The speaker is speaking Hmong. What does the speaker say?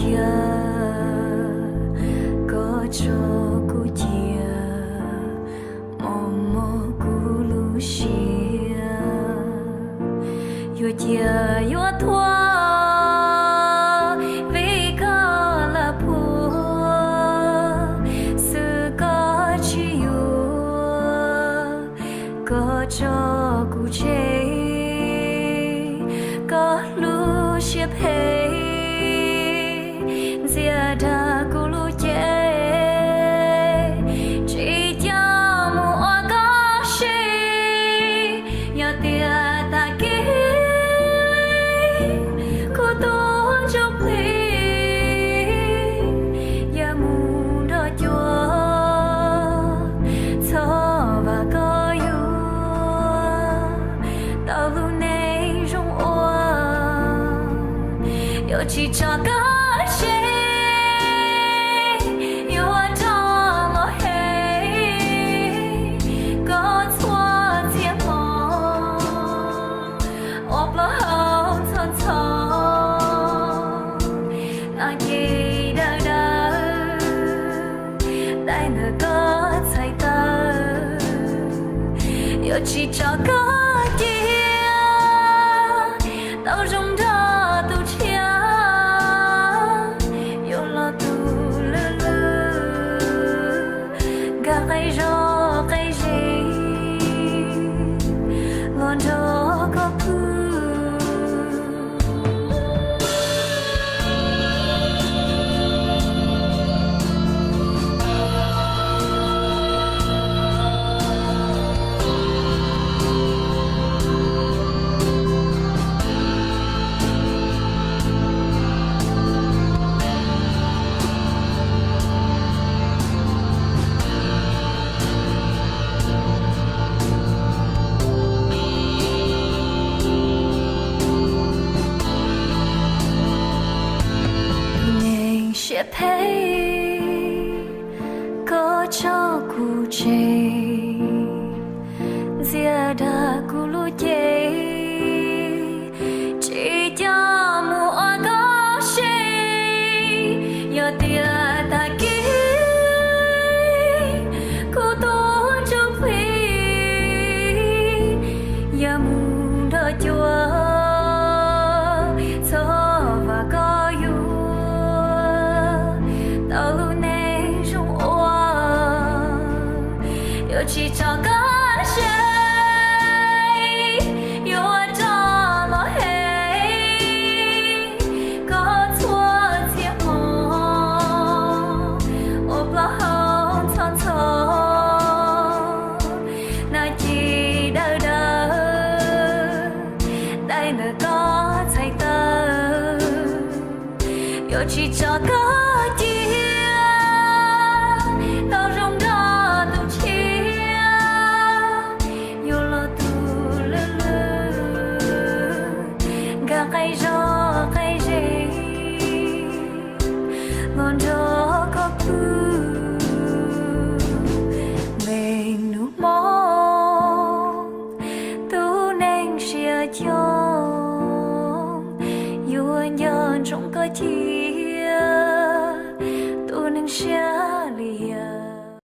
cia, koj tso kuv cia, mos mos kuv lub siab. Yuav cia yuav thuam, vim koj lawm puag xwb koj tsis yuav. Koj tso kuv tseg, koj lub siab phem, ntxias dag kuv lub cev, tsis coj mus ua koj siv. Yog tias tag kis kuv tuag ntsuj plig, yuav mus nrog cua, txhob vam koj yuav tau lub neej zoo ua. Yuav tsis tso koj tseg, yuav rov los hem koj txhua txhia hmo, ua plaub hau ntxhov ntxhov, nas ces dawb dawb, dai ntawm koj txhais taw. Yuav tsis tso koj cia tau zoo nrog tus tshiab, yuav los tu lwj lwj, nkag qe zog qe zis los nrog koj pw. Neeg siab phem, koj tso kuv tseg, ntxias dag kuv lub cev, tsis coj mus ua koj siv. Yog tias tag kis kuv tuag ntsuj plig, yuav mus nrog cua, txhob vam koj yuav tau lub neej zoo ua. Yuav tsis tso koj tseg, yuav rov los hem koj txhua txhia hmo, ua plaub hau ntxhov ntxhov, nas ces dawb dawb, dai ntawm koj txhais taw. Yuav tsis tso koj cia tau zoo nrog tus tshiab, yuav los tu lwj lwj, nkag qe zog qe zis los nrog koj pw. Neeg hnub hmo, tus neeg siab coob, yuav nco ntsoov koj cia, tus neeg siab